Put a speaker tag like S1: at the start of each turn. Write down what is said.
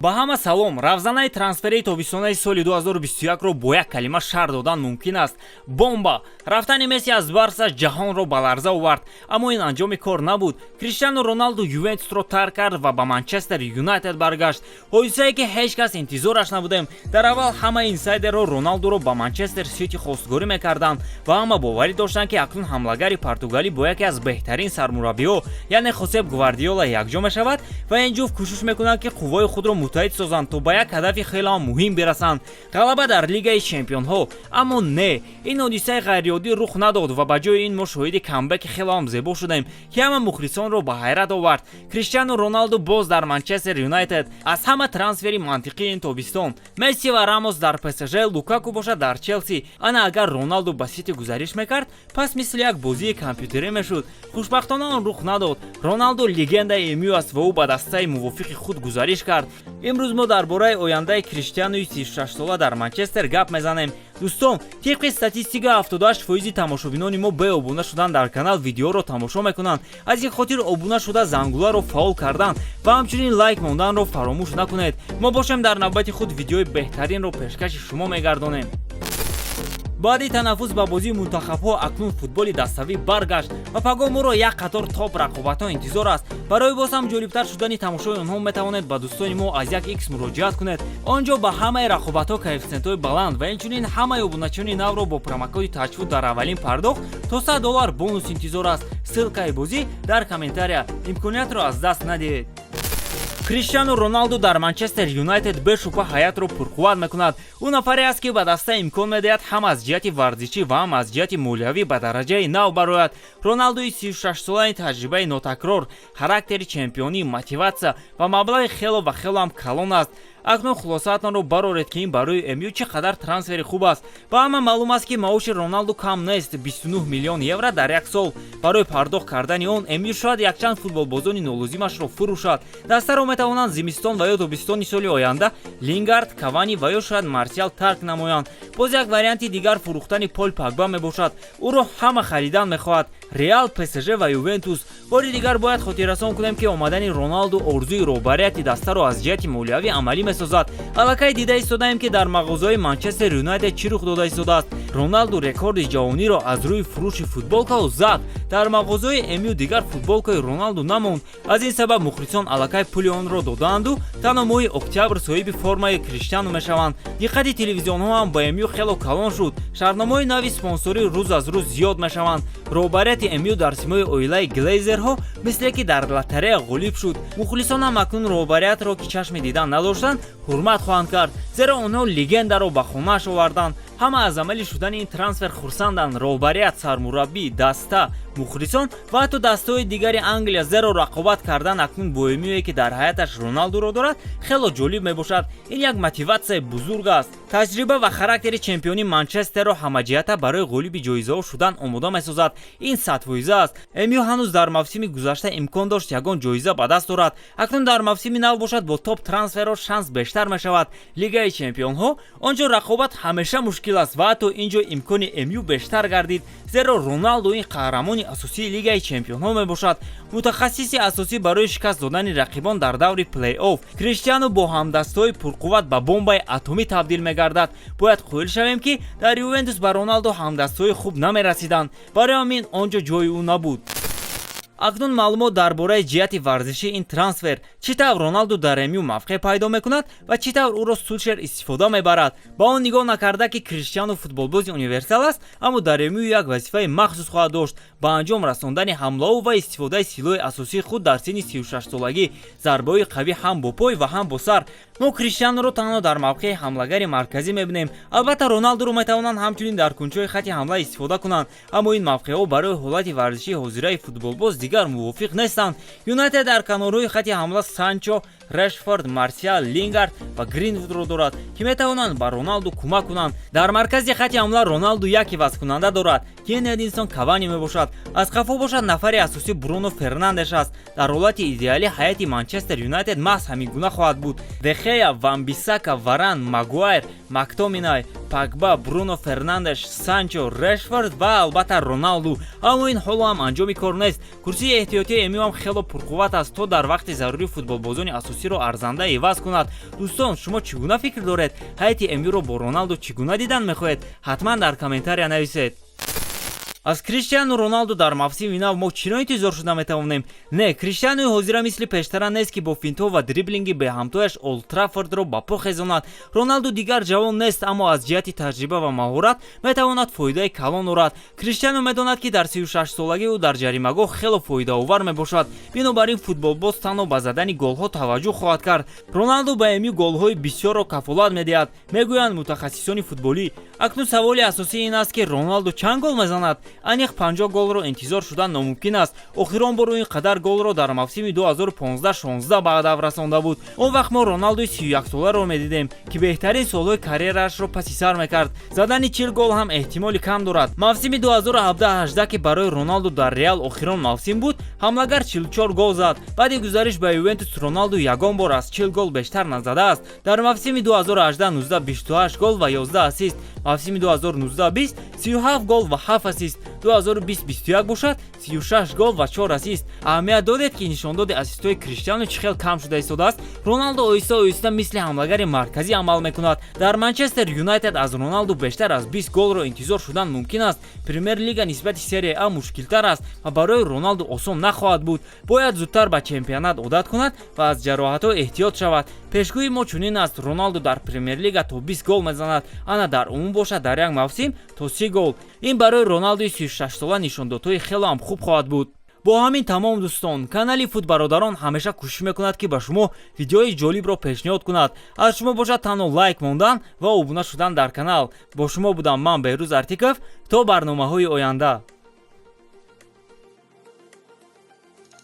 S1: Ба ҳама салом. Равзанаи трансферии тобистонаи соли 2021-ро бо як калима шарҳ додан мумкин аст: бомба. Рафтани Месси аз Барса ҷаҳонро ба ларза овард, аммо ин анҷоми кор набуд. Криштиану Роналду Ювентусро тарк кард ва ба Манчестер Юнайтед баргашт, ҳодисае, ки ҳеҷ кас интизораш набудем. Дар аввал ҳама инсайдерро Роналдуро ба Манчестер Сити хостгорӣ мекарданд ва ҳама боварӣ доштанд, ки акнун ҳамлагари португалӣ бо яке аз беҳтарин сармураббиҳо, яъне Хосеп Гвардиола, якҷо мешавад ва ин ҷуфт кӯшиш мекунанд, ки қувваи худро муттаҳид созанд, то ба як ҳадафи хеле муҳим бирасанд: ғалаба дар Лигаи чемпионҳо. Аммо не, ин ҳодисаи ғайриоддӣ рух надод ва ба ҷои ин мо шоҳиди камбеки хелеам зебо шудем, ки ҳама мухлисонро ба ҳайрат овард. Криштиану Роналду боз дар Манчестер Юнайтед. Аз ҳама трансфери мантиқии ин тобистон: Месси ва Рамос дар ПСЖ, Лукаку бошад дар Челси. Ана агар Роналду ба Сити гузариш мекард, пас мисли як бозии компютерӣ мешуд. Хушбахтона, он рух надод. Роналду легендаи МЮ аст ва ӯ ба дастаи мувофиқи худ гузариш кард. Имрӯз мо дар бораи ояндаи Криштиануи 36сола дар Манчестер гап мезанем. Дӯстон, тибқи статистика, 78 фоизи тамошобинони мо бе обуна шудан дар канал видеоро тамошо мекунанд. Аз ин хотир обуна шуда, зангуларо фаъол кардан ва ҳамчунин лайк монданро фаромӯш накунед. Мо бошем, дар навбати худ видеои беҳтаринро пешкаши шумо мегардонем. Баъди танаффус ба бозии мунтахабҳо акнун футболи даставӣ баргашт ва пагоҳ моро як қатор топ рақобатҳо интизор аст. Барои боз ҳам ҷолибтар шудани тамошои онҳо метавонед ба дӯстони мо аз як икс муроҷиат кунед. Он ҷо ба ҳамаи рақобатҳо коэффисиентҳои баланд ва инчунин ҳамаи обуначиёни навро бо промокоди Таҷфуд дар аввалин пардохт то 100 доллар бонус интизор аст. Ссылкаи бозӣ дар комментария. Имкониятро аз даст надиҳед. Криштиану Роналду дар Манчестер Юнайтед бешубҳа ҳайатро пурқувват мекунад. Ӯ нафаре аст, ки ба даста имкон медиҳад ҳам аз ҷиҳати варзишӣ ва ҳам аз ҷиҳати молиявӣ ба дараҷаи нав барояд. Роналдуи 36солаи таҷрибаи нотакрор, характери чемпионӣ, мотиватсия ва маблағи хело ва хело ҳам калон аст. Акнун хулосаатонро бароред, ки ин барои МЮ чӣ қадар трансфери хуб аст. Ба ҳама маълум аст, ки маоши Роналду кам нест: 29 миллион евро дар як сол. Барои пардохт кардани он МЮ шояд якчанд футболбозони нолозимашро фурӯшад. Дастаро метавонанд зимистон ва ё тобистони соли оянда Лингард, Кавани ва ё шояд Марсиал тарк намоянд. Боз як варианти дигар фурӯхтани Пол Пагба мебошад. Ӯро ҳама харидан мехоҳад: Реал, ПСЖ ва Ювентус. Бори дигар бояд хотиррасон кунем, ки омадани Роналду орзуи роҳбарияти дастаро аз ҷиҳати молиявӣ амалӣ месозад. Аллакай дида истодаем, ки дар мағозаҳои Манчестер Юнайтед чӣ рух дода истодааст. Роналду рекорди ҷаҳониро аз рӯи фурӯши футболкао зад. Дар мағозаҳои МЮ дигар футболкаи Роналду намонд. Аз ин сабаб мухлисон аллакай пули онро додаанду танҳо моҳи октябр соҳиби формаи Криштиану мешаванд. Диққати телевизионҳо ҳам ба МЮ хело калон шуд. Шартномаҳои нави спонсорӣ рӯз аз рӯз зиёд мешаванд. Роҳбарияти МЮ дар симои оилаи Глейзерҳо мисле ки дар лотерея ғолиб шуд. Мухлисон ҳам акнун роҳбариятро, ки чашми дидан надоштанд, ҳурмат хоҳанд кард, зеро онҳо легендаро ба хонааш оварданд. Ҳама аз амалӣ шудани ин трансфер хурсанданд: роҳбарият, сармураббӣ, даста, мухлисон ва ҳатто дастаҳои дигари Англия, зеро рақобат кардан акнун бо МЮе, ки дар ҳайаташ Роналдуро дорад, хело ҷолиб мебошад. Ин як мотиватсияи бузург аст. Таҷриба ва характери чемпиони Манчестерро ҳамаҷиҳата барои ғолиби ҷоизаҳо шудан омода месозад. Ин 100 фоиза аст. МЮ ҳанӯз дар мавсими гузашта имкон дошт ягон ҷоиза ба даст орад. Акнун дар мавсими нав бошад, бо топ трансферро шанс бештар мешавад. Лигаи чемпионҳо: он ҷо рақобат ҳамеша мушкил аст ва ҳатто ин ҷо имкони МЮ бештар гардид, зеро Роналду ин қаҳрамони асосии Лигаи чемпионҳо мебошад, мутахассиси асосӣ барои шикаст додани рақибон дар даври плей-офф. Криштиану бо ҳамдастҳои пурқувват ба бомбаи атомӣ табдил мегардад. Бояд қоил шавем, ки дар Ювентус ба Роналду ҳамдастҳои хуб намерасиданд, барои ҳамин он ҷо ҷои ӯ набуд. Акнун маълумот дар бораи ҷиҳати варзишии ин трансфер: чӣ тавр Роналду дар МЮ мавқеъ пайдо мекунад ва чӣ тавр ӯро Сулшер истифода мебарад. Ба он нигоҳ накарда, ки Криштиану футболбози универсал аст, аммо дар МЮ як вазифаи махсус хоҳад дошт: ба анҷом расондани ҳамлаҳо ва истифодаи силоҳи асосии худ дар синни 36солагӣ, зарбаҳои қавӣ ҳам бо пой ва ҳам бо сар. Мо Криштиануро танҳо дар мавқеи ҳамлагари марказӣ мебинем. Албатта, Роналдуро метавонанд ҳамчунин дар кунҷҳои хати ҳамла истифода кунанд, аммо ин мавқеъҳо барои ҳолати варзишии ҳозираи футболбоз дигар мувофиқ нестанд. Юнайтед дар канорҳои хати ҳамла Санчо, Решфорд, Марсиал, Лингард ва Гринвудро дорад, ки метавонанд ба Роналду кӯмак кунанд. Дар маркази хати ҳамла Роналду як ивазкунанда дорад, ки ин Эдинсон Кавани мебошад. Аз қафо бошад, нафари асосӣ Бруно Фернандеш аст. Дар ҳолати идеалӣ ҳайати Манчестер Юнайтед маҳз ҳамин гуна хоҳад буд: Де Хея, Ван-Бисака, Варан, Магуайр, Мактоминай, Пагба, Бруно Фернандеш, Санчо, Решфорд ва албатта Роналду. Аммо ин ҳоло ҳам анҷоми кор нест. Курсии эҳтиётии МЮ ҳам хело пурқувват аст, то дар вақти зарурӣ футболбозони асосиро асосиро арзанда иваз кунад. Дӯстон, шумо чӣ гуна фикр доред? Ҳайати МЮ-ро бо Роналду чӣ гуна дидан мехоҳед? Ҳатман дар комментария нависед. Аз Криштиану Роналду дар мавсими нав мо чиро интизор шуда метавонем? Не, Криштиануи ҳозира мисли пештара нест, ки бо финтҳо ва дриблинги беҳамтояш Олд Траффордро ба по хезонад. Роналду дигар ҷавон нест, аммо аз ҷиҳати таҷриба ва маҳорат метавонад фоидаи калон орад. Криштиану медонад, ки дар 36-солагӣ ӯ дар ҷаримагоҳ хело фоидаовар мебошад. Бинобар ин футболбоз танҳо ба задани голҳо таваҷҷӯҳ хоҳад кард. Роналду ба МЮ голҳои бисёрро кафолат медиҳад, мегӯянд мутахассисони футболӣ. Акнун саволи асосӣ ин аст, ки Роналду чанд гол мезанад? Аниқ 50 голро интизор шудан номумкин аст. Охирон бор ӯ ин қадар голро дар мавсими 2015-16 ба ҳадаф расонда буд. Он вақт мо Роналдуи 31-соларо медидем, ки беҳтарин солҳои карьераашро паси сар мекард. Задани 40 гол ҳам эҳтимоли кам дорад. Мавсими 2017-18, ки барои Роналду дар Реал охирон мавсим буд, ҳамлагар 44 гол зад. Баъди гузариш ба Ювентус Роналду ягон бор аз 40 гол бештар назадааст. Дар мавсими 2018-19 28 гол ва 11 ассист, мавсими 2019-20 37 гол ва 7 ассист, 2020-21 бошад 36 гол ва 4 ассист. Аҳамият додед, ки нишондоди ассистҳои Криштиану чӣ хел кам шуда истодааст? Роналдо оҳиста оҳиста мисли ҳамлагари марказӣ амал мекунад. Дар Манчестер Юнайтед аз Роналду бештар аз 20 голро интизор шудан мумкин аст. Премер Лига нисбати Серия А мушкилтар аст ва барои Роналду осон нахоҳад буд. Бояд зудтар ба чемпионат одат кунад ва аз ҷароҳатҳо эҳтиёт шавад. Пешгӯии мо чунин аст: Роналду дар Премер-Лига то 20 гол мезанад, ана дар умум бошад дар як мавсим то 30 гол. Ин барои Роналдуи 36-сола нишондодҳои хело ҳам хуб хоҳад буд. Бо ҳамин тамом, дӯстон. Канали Футбародарон ҳамеша кӯшиш мекунад, ки ба шумо видеои ҷолибро пешниҳод кунад. Аз шумо бошад танҳо лайк мондан ва обуна шудан дар канал. Бо шумо будам ман, Беҳрӯз Артиков. То барномаҳои оянда.